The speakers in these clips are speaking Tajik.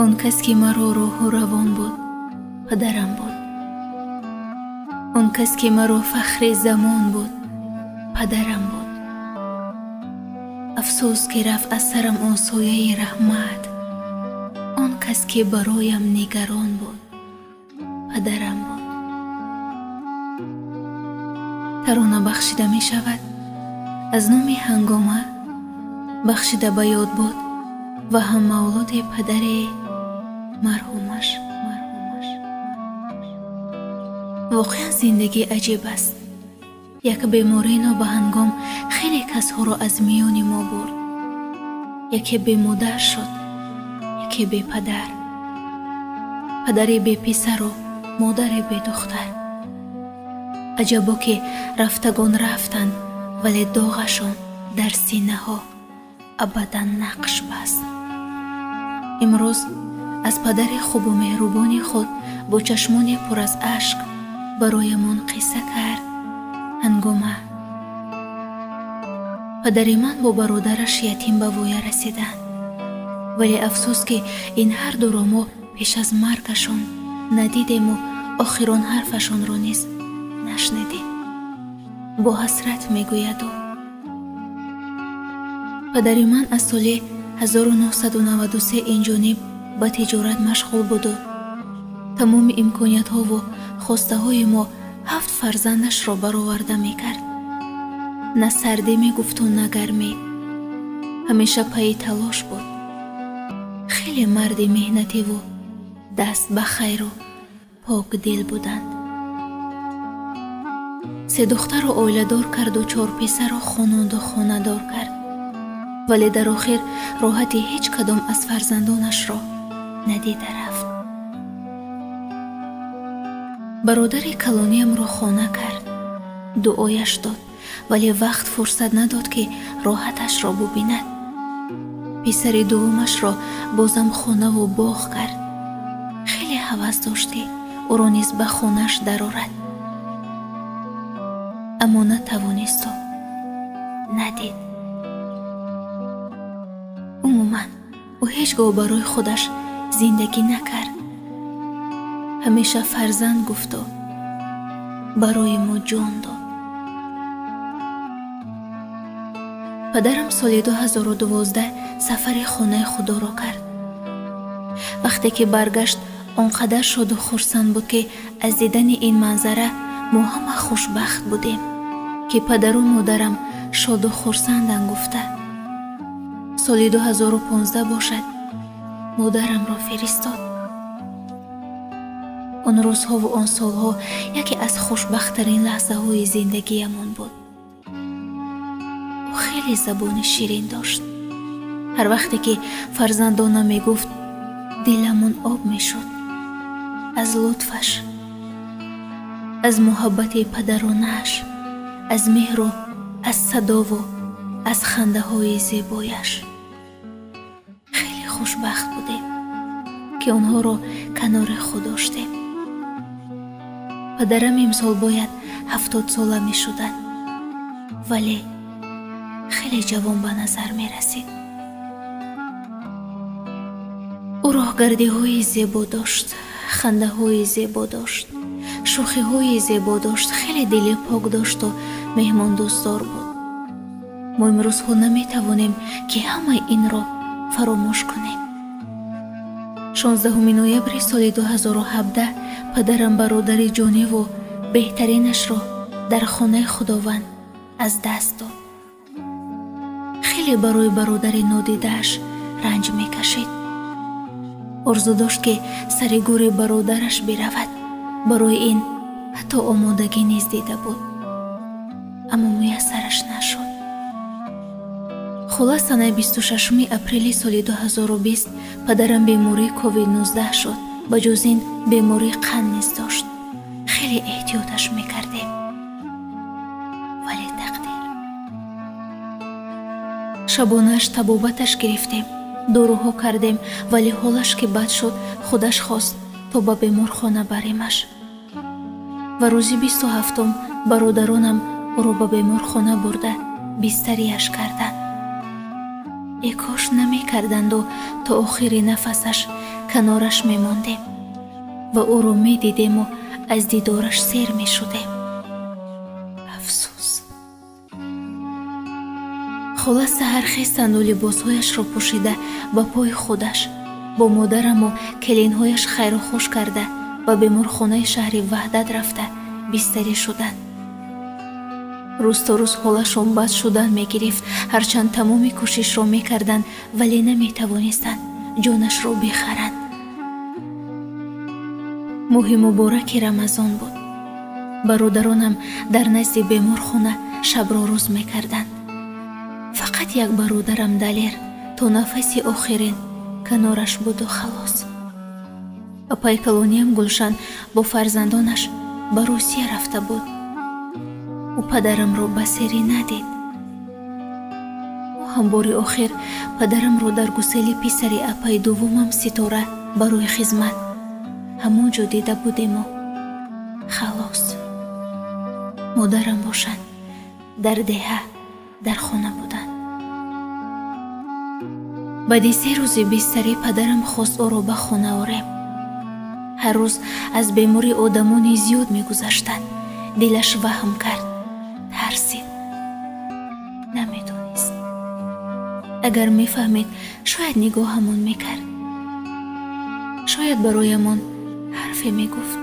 Он кас ки маро рӯҳу равон буд, падарам буд. Он кас ки маро фахри замон буд, падарам буд. Афсӯс ки рафт аз сарам он сояи раҳмат. Он кас ки бароям нигарон буд, падарам буд. Тарона бахшида мешавад аз номи Ҳангома, бахшида ба ёд буд ва ҳам мавлуди падари марҳумаш. Воқеан зиндагӣ аҷиб аст. Як беморӣ нобаҳангом хеле касҳоро аз миёни мо бурд. Яке бемодар шуд, яке бепадар, падари беписару модари бедухтар. Аҷабо ки рафтагон рафтанд, вале доғашон дар синаҳо абадан нақш баст. Имрӯз аз падари хубу меҳрубони худ бо чашмони пур аз ашк бароямон қисса кард Ҳангома. Падари ман бо бародараш ятим ба воя расиданд, вале афсӯс ки ин ҳар дуро мо пеш аз маргашон надидему охирон ҳарфашонро низ нашнидем. Бо ҳасрат мегӯяд ӯ. Падари ман аз соли 1993 инҷониб ба тиҷорат машғул буду тамоми имкониятҳову хостаҳои мо 7 фарзандашро бароварда мекард. На сардӣ мегуфту на гармӣ. Ҳамеша пайи талош буд. Хеле марди меҳнативу даст ба хайру покдил буданд. 3 духтарро оиладор карду 4 писарро хононду хонадор кард, вале дар охир роҳати ҳеҷ кадом аз фарзандонашро надида рафт. Бародари калониямро хона кард, дуояш дод, вале вақт фурсат надод ки роҳаташро бубинад. Писари дуввумашро бозам хонаву боғ кард. Хеле ҳавас дошт ки ӯро низ ба хонааш дарорад, аммо натавонисту надид. Умуман ӯ ҳеҷ гоҳ барои худаш зиндагӣ накард. Ҳамеша фарзанд гуфту барои мо ҷон дод. Падарам соли 2012 сафари хонаи худоро кард. Вақте ки баргашт, он қадар шоду хурсанд буд ки аз дидани ин манзара мо ҳама хушбахт будем, ки падару модарам шоду хурсанданд гуфта. Соли 2015 бошад, модарамро фиристод. Он рӯзҳову он солҳо яке аз хушбахттарин лаҳзаҳои зиндагиямон буд. Ӯ хеле забони ширин дошт. Ҳар вақте ки фарзандона мегуфт, диламон об мешуд аз лутфаш, аз муҳаббати падаронааш, аз меҳру аз садову аз хандаҳои зебояш. Хеле хушбахт будем ки онҳоро канори худ доштем. Падарам имсол бояд 70 сола мешуданд, вале хеле ҷавон ба назар мерасид. Ӯ роҳгардиҳои зебо дошт, хандаҳои зебо дошт, шӯхиҳои зебо дошт, хеле дили пок дошту меҳмондӯстдор буд. Мо имрӯзҳо наметавонем ки ҳамаи инро фаромӯш кунем. 16 ноябри соли 2017 падарам бародари ҷониву беҳтаринашро дар хонаи Худованд аз даст дод. Хеле барои бародари нодидааш ранҷ мекашид. Орзу дошт ки сари гӯри бародараш биравад. Барои ин ҳатто омодагӣ низ дида буд, аммо муяссараш нашуд. Хулас, санаи 26 апрели соли 2020 падарам бемории COVID-19 шуд. Ба ҷуз ин бемории қанд низ дошт. Хеле эҳтиёташ мекардем, вале тақдир. Шабонааш табобаташ гирифтем, доруҳо кардем, вале ҳолаш ки бад шуд, худаш хост то ба беморхона баремаш. Ва рӯзи 27 бародаронам ӯро ба беморхона бурда бистарияш карданд. Э кош намекарданду то охири нафасаш канораш мемондем ва ӯро медидему аз дидораш сер мешудем. Афсӯс. Хола саҳар хестанду либосҳояшро пӯшида ба пои худаш бо модараму келинҳояш хайру хуш карда ба беморхонаи шаҳри Ваҳдат рафта бистарӣ шуданд. Рӯз то рӯз ҳолашон бад шудан мегирифт. Ҳарчанд тамоми кӯшишро мекарданд, вале наметавонистанд ҷонашро бихаранд. Моҳи мубораки Рамазон буд. Бародаронам дар назди беморхона шабро рӯз мекарданд. Фақат як бародарам Далер то нафаси охирин канораш буду халос. Апаи калониям Гулшан бо фарзандонаш ба Русия рафта буд. Ӯ падарамро ба серӣ надид. Ӯ ҳам бори охир падарамро дар гусели писари апаи дуввумам Ситора барои хизмат ҳамон ҷо дида будему халос. Модарам бошанд дар деҳа дар хона буданд. Баъди 3 рӯзи бистарӣ падарам хост ӯро ба хона орем. Ҳар рӯз аз беморӣ одамони зиёд мегузаштанд. Дилаш ваҳм кард, тарсид, намедонист. Агар мефаҳмид, шояд нигоҳамон мекард, шояд бароямон ҳарфе мегуфт,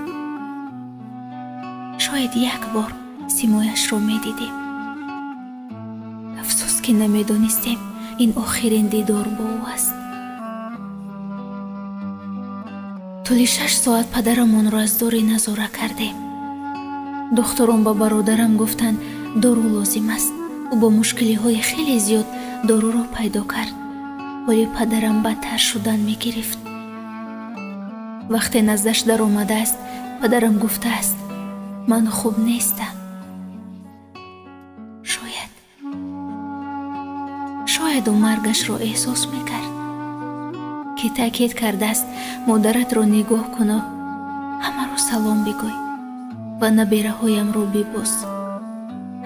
шояд як бор симояшро медидем. Афсӯс, ки намедонистем ин охирин дидор бо ӯ аст. Тӯли 6 соат падарамонро аз дури назора кардем. Духтурон ба бародарам гуфтанд, дору лозим аст. Ӯ бо мушкилиҳои хеле зиёд доруро пайдо кард. Ҳоли падарам бадтар шудан мегирифт. Вақте наздаш даромадааст, падарам гуфтааст: ман хуб нестам. Шояд ӯ маргашро эҳсос мекард, ки таъкид кардааст: модаратро нигоҳ куну ҳамаро салом бигӯй ва набераҳоямро бибӯс.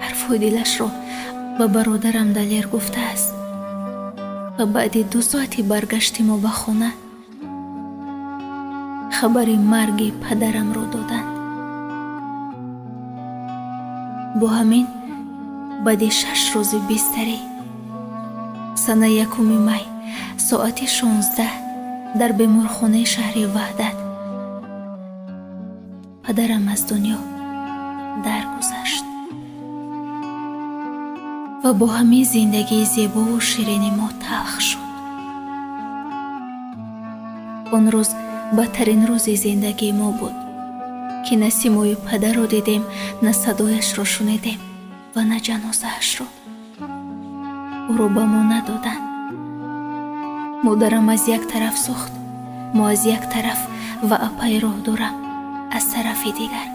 Ҳарфҳои дилашро ба бародарам Далер гуфтааст ва баъди 2 соати баргашти мо ба хона хабари марги падарамро доданд. Бо ҳамин баъди 6 рӯзи бистарӣ, санаи 1 май соати 16 дар беморхонаи шаҳри Ваҳдат падарам аз дунё даргузашт ва бо ҳамин зиндагии зебову ширини мо талх шуд. Он рӯз бадтарин рӯзи зиндагии мо буд, ки на симои падарро дидем, на садояшро шунидем ва на ҷанозаашро. Ӯро ба мо надоданд. Модарам аз як тараф сӯхт, мо аз як тараф ва апаи роҳдорам аз тарафи дигар.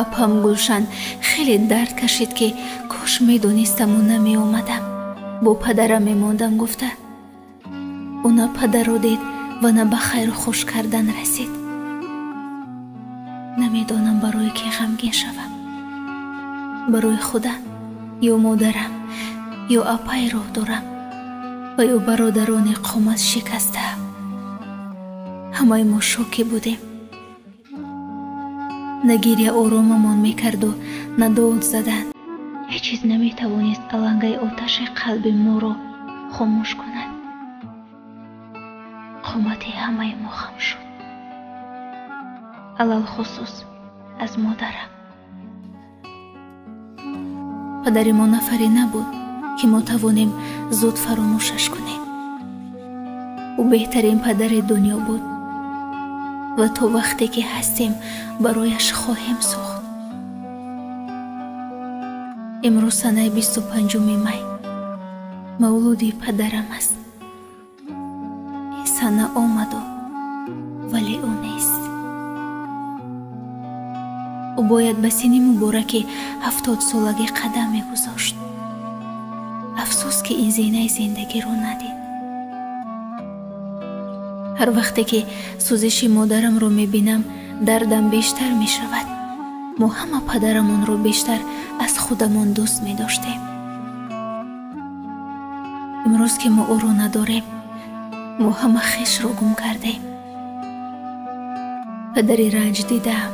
Апам Гулшан хеле дард кашид, ки кош медонистаму намеомадам, бо падарам мемондам гуфта. Ӯ на падарро дид ва на ба хайру хуш кардан расид. Намедонам барои ки ғамгин шавам, барои худам ё модарам ё апаи роҳдорам ва ё бародарони қомат шикастаам. Ҳамаи мо шокӣ будем. На гиря оромамон мекарду, на дод задан. Ҳеҷ чиз наметавонист алангаи оташи қалби моро хомӯш кунад. Қомати ҳамаи мо хам шуд, алалхусус аз модарам. Падари мо нафаре набуд, ки мо тавонем зуд фаромӯшаш кунем. Ӯ беҳтарин падари дунё буд ва то вақте ки ҳастем барояш хоҳем сӯхт. Имрӯз санаи 25 май мавлуди падарам аст. Ин сана омаду, вале ӯ нест. Ӯ бояд ба синни мубораки 70-солагӣ қадам мегузошт. Афсӯс, ки ин зинаи зиндагиро надид. Ҳар вақте ки сӯзиши модарамро мебинам, дардам бештар мешавад. Мо ҳама падарамонро бештар аз худамон дӯст медоштем. Имрӯз ки мо ӯро надорем, Мо ҳама хешро гум кардем. Падари ранҷ дидаам,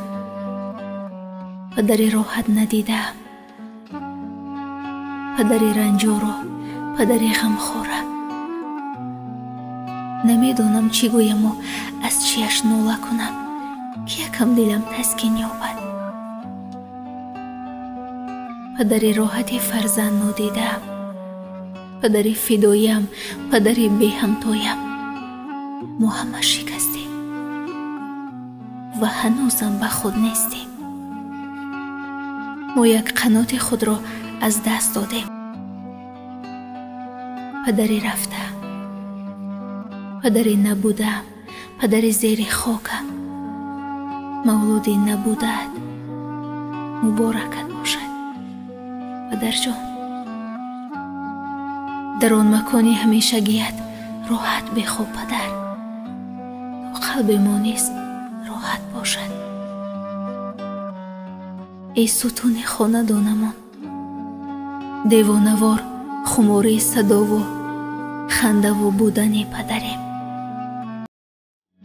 падари роҳат надидаам, падари ранҷоро, падари ғамхора. Намедонам чӣ гӯяму аз чиаш нола кунам, ки якам дилам таскин ёбад. Падари роҳати фарзанд нодидаам, падари фидоям, падари беҳамтоям. Мо ҳама шикастем ва ҳанӯзам ба худ нестем. Мо як қаноти худро аз даст додем. Падари рафта, падари набудаам, падари зери хокам, мавлуди набудаат муборакат бошад, падарҷон. Дар он макони ҳамешагият роҳат бехоб, падар, то қалби мо низ роҳат бошад. Эй сутуни хонадонамон, девонавор хумории садову хандаву будани падарем.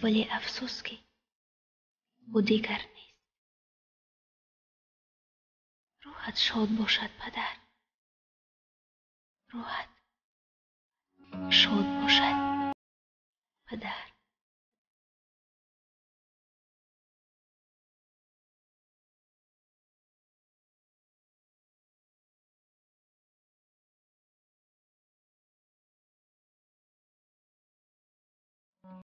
Вале афсӯс, ки ӯ дигар нест. Рӯҳат шод бошад, падар, рӯҳат шод бошад, падар.